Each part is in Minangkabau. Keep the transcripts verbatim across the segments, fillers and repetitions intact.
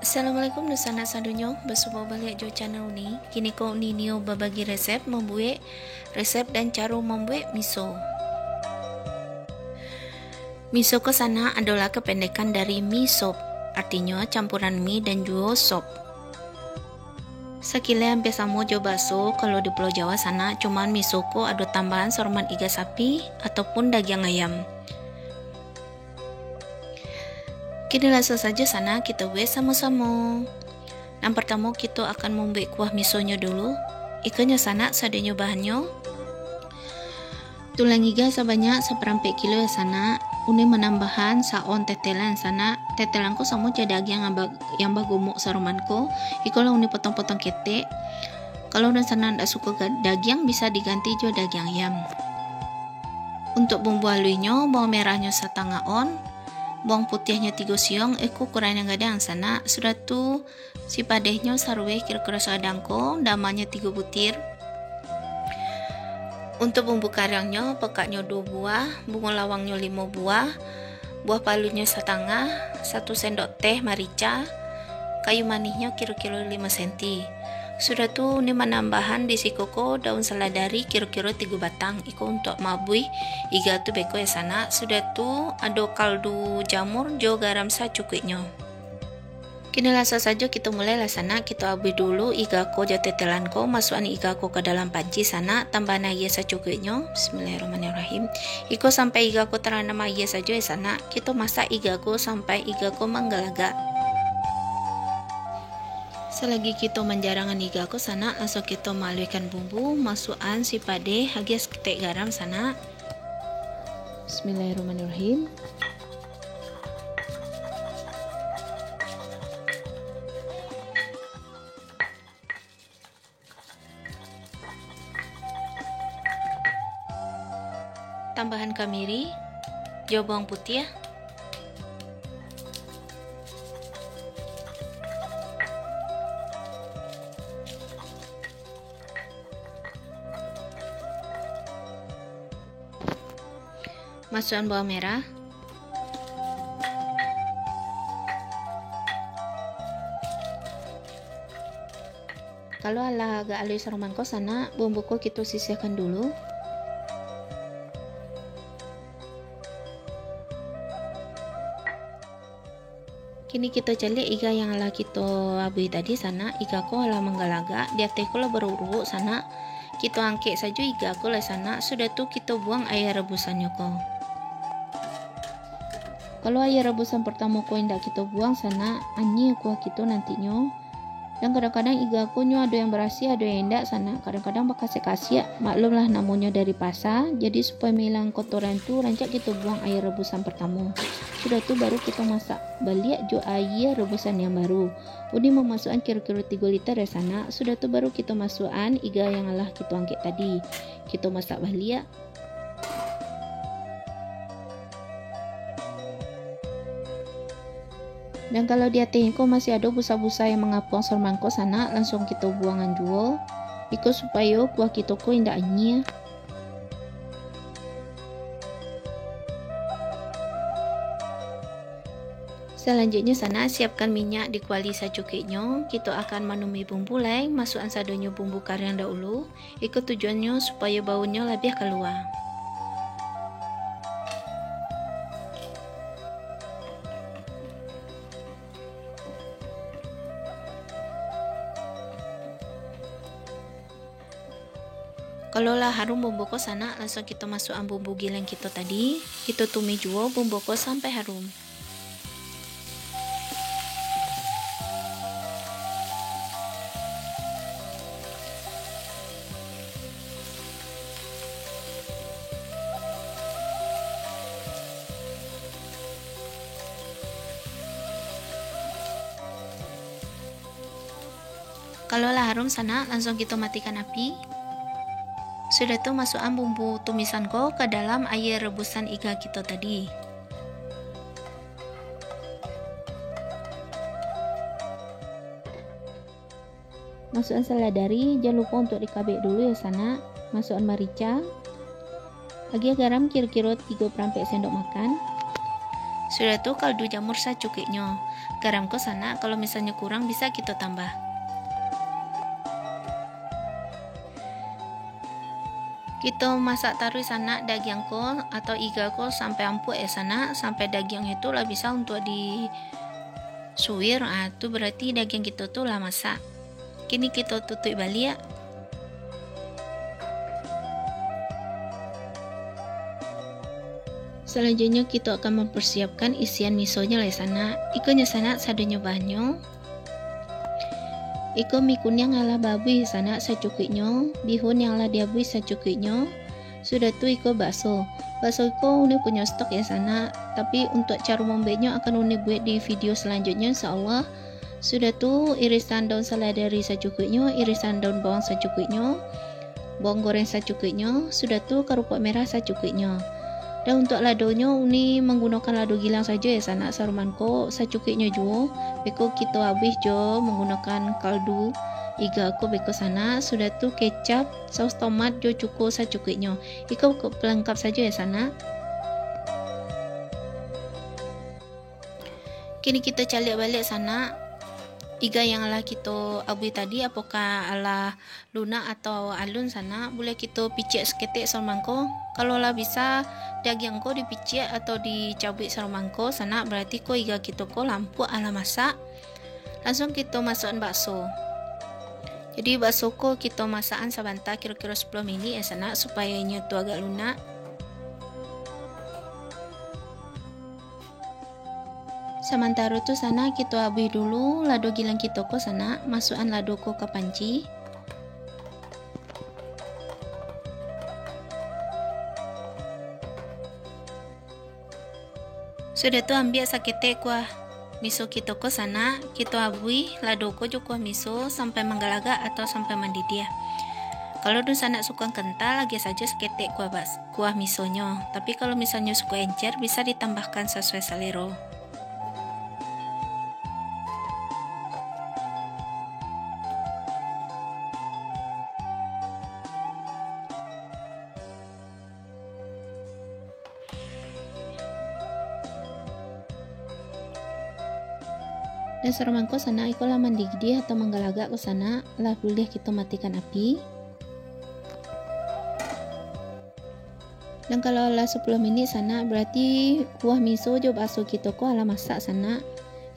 Assalamualaikum dunsanak sadonyo, basuo baliak jo channel Uni. Kini ko Uni nio babagi resep mambuek, resep dan caro mambuek miso. Miso ko sanak adolah kependekan dari mi sop, artinyo campuran mi dan juo sop. Sakilai ampia samo jo bakso kalau di Pulau Jawa sanak, cuman miso ko ado tambahan saroman iga sapi ataupun dagiang ayam. Kini lansuang sajo sanak kito buek samo-samo. Nan partamo kito akan mambuek kuah misonyo dulu. Ikonyo sanak sadonyo bahannyo. Tulang iga sabanyak saparampek kilo ya sanak. Uni manambahan saon tetelan sanak. Tetelan ko samo jo dagiang yang ba-, yang bagumuk saroman ko. Ikolah Uni potong-potong ketek. Kalau dunsanak ndak suko ga-, dagiang, bisa diganti jo dagiang ayam. Untuak bumbu aluihnyo, bawang merahnyo satangah on, bawang putiahnyo tigo siong, iko ukuran yang gadang sanak, sudah tu sipadehnyo saruweh kiro-kiro sagadang ko, damanyo tigo butir. Untuak bumbu kariangnyo, pekaknyo duo buah, bungo lawangnyo limo buah, buah palunnyo satangah, satu sendok teh marica, kayu manihnyo kiro-kiro limo senti. Sudah tu, Uni manambahan di siko ko daun saladari kiro-kiro tigo batang, iko untuak maabuih iga tu beko ya sanak. Sudah tu, ado kaldu jamur jo garam sacukuiknyo. Kini lansuang sajo kito mulai lah sanak, kito abuih dulu iga ko jo tetelan ko, masuakan iga ko ka dalam panci sanak, tambahan aia sacukuiknyo. Bismillahirrahmanirrahim. Iko sampai iga ko tarandam aia sajo ya sanak, kito masak iga ko sampai iga ko manggalagak. Salagi kito manjarangan iga ko sanak, lansuang kito maaluihkan bumbu, masuakan sipadeh, agiah saketek garam sanak. Bismillahirrahmanirrahim. Tambahan kamiri jo bawang putiah. Masuakan bawang merah. Kalau alah agak aluih saroman ko sanak, bumbu ko kito sisihkan dulu. Kini kito caliak iga yang alah kito abuih tadi sanak, iga ko alah manggalagak, di ateh ko lah baruwuk-ruwuk sanak. Kito angkek sajo iga ko lai sanak, sudah tu kito buang aia rebusannyo ko. Kalau aia rebusan partamo ko indak kito buang sanak, anyia kuah kito nantinyo. Dan kadang-kadang iga ko nyo ado yang barasiah, ado yang indak sanak, kadang-kadang bakasiak-kasiak. Maklumlah namonyo dari pasa, jadi supayo mailang kotoran tu, rancak kito buang aia rebusan partamo. Sudah tu baru kito masak baliak jo aia rebusan yang baru. Uni mamasuakan kiro-kiro tigo liter ya sanak, sudah tu baru kito masuakan iga yang alah kito angkek tadi. Kito masak baliak. Dan kalau di ateh ko masih ado busa-busa yang mangapuang saroman ko sanak, lansuang kito buangan juo. Iko supayo kuah kito ko indak anyia. Salanjuiknyo sanak, siapkan minyak di kuali sacukuiknyo. Kito akan manumih bumbu lai, masuakan sadonyo bumbu kariang dahulu. Iko tujuannyo supayo baunnyo labiah kalua. Kalau lah harum bumbu ko sanak, lansuang kito masuakan bumbu gileng kito tadi. Kito tumih juo bumbu ko sampai harum. Kalau lah harum sanak, lansuang kito matikan api. Sudah tu, masuakan bumbu tumisan ko ka dalam aia rebusan iga kito tadi. Masuakan saladari, jan lupo untuak dikabek dulu yo sanak. Masuakan marica. Agiah garam kiro-kiro tigo parampek sendok makan. Sudah tu kaldu jamur sacukuiknyo. Garam ko sanak, kalau misalnyo kurang bisa kito tambah. Kito masak taruih sanak dagiang ko atau iga ko sampai ampuak ya sanak, sampai dagiang itu lah bisa untuak disuir, ah, tu berarti dagiang kito tu lah masak. Kini kito tutuik baliak. Salanjuiknyo kito akan mamparsiapkan isian misonyo lai sanak. Ikonyo sanak sadonyo bahannyo. Iko mi kuniang alah baabuih sanak sacukuiknyo, bihun yang alah diabuih sacukuiknyo. Sudah tu iko bakso. Bakso iko Uni punyo stok ya sanak, tapi untuak caro mambueknyo akan Uni buek di video salanjuiknyo insyaallah. Sudah tu irisan daun saladari sacukuiknyo, irisan daun bawang sacukuiknyo, bawang goreng sacukuiknyo, sudah tu karupuak merah sacukuiknyo. Dan untuak ladonyo Uni manggunokan lado gilang sajo ya sanak, saroman ko sacukuiknyo juo, beko kito abuih jo manggunokan kaldu iga ko beko sanak, sudah tu kecap, saus tomat jo cuko sacukuiknyo. Iko ko pelengkap sajo ya sanak. Kini kito caliak baliak sanak, iga yang alah kito abuih tadi, apokah alah lunak atau alun sanak, buliah kito piciak saketek saroman ko. Kalau lah bisa dagiang ko dipiciak atau dicabuik saroman ko sanak, berarti ko iga kito ko lah ampuak alah masak. Langsuang kito masuakan bakso. Jadi bakso ko kito masakan sabanta, kiro-kiro sapuluah minik ya sanak, supayo inyo tu agak lunak. Samantaro tu sanak, kito abuih dulu lado gilang kito ko sanak, masuakan lado ko ka panci. Sudah tu ambiak saketek kuah miso kito ko sanak, kito abuih lado ko jo kuah miso sampai manggalagak atau sampai mandidiah. Kalau dunsanak suko kental, agiah sajo saketek kuah bas-, kuah misonyo. Tapi kalau misalnyo suko encer, bisa ditambahkan sasuai salero. Dan saroman ko sanak, iko lah mandidiah atau manggalagak ko sanak, lah buliah kito matikan api. Dan kalau lah sapuluah minik sanak, berarti kuah miso jo bakso kito ko alah masak sanak.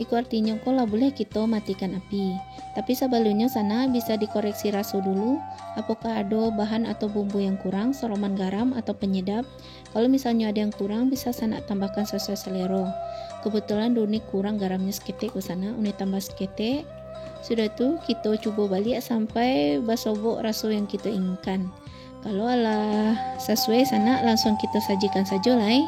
Iko artinyo ko lah buliah kito matikan api. Tapi sabalunnyo sanak bisa dikoreksi raso dulu, apokah ado bahan atau bumbu yang kurang, saroman garam atau penyedap. Kalau misalnyo ado yang kurang, bisa sanak tambahkan sasuai salero. Kebetulan di Uni kurang garamnyo saketek ko sanak, Uni tambah saketek. Sudah tu, kito cubo baliak sampai basobok raso yang kito inginkan. Kalau alah sasuai sanak, langsuang kito sajikan sajo lai.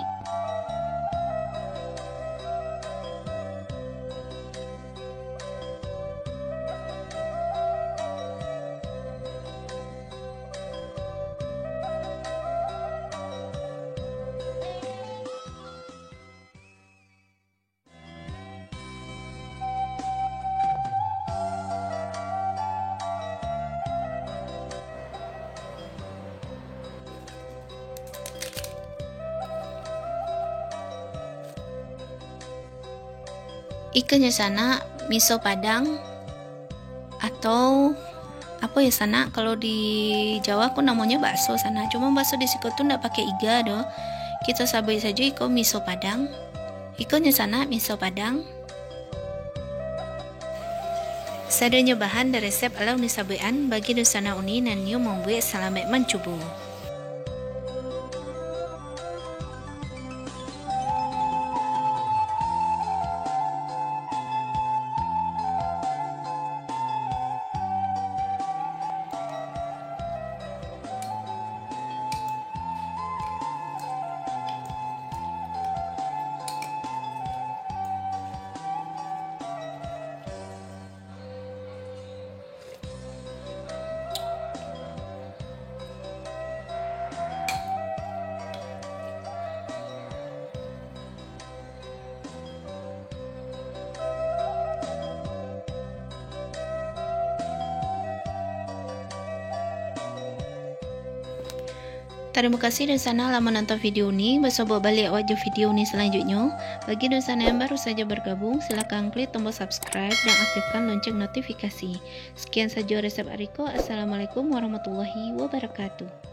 Ikonyo sanak, miso Padang, atau apo yo sanak, kalau di Jawa ko namonyo bakso sanak, cuma bakso di siko tu ndak pakai iga doh. Kito sabuik sajo iko miso Padang. Ikonyo sanak, miso Padang. Sadonyo bahan dan resep alah Uni sabuikan, bagi dunsanak Uni nan nio mambuek, salamaik mancubo. Tarimo kasih dunsanak lah manonton video ni. Basobok baliak awak jo video ni salanjuiknyo. Bagi dunsanak yang baru sajo bargabung, silakan klik tombol subscribe dan aktifkan lonceng notifikasi. Sekian sajo resep ari ko. Assalamualaikum warahmatullahi wabarakatuh.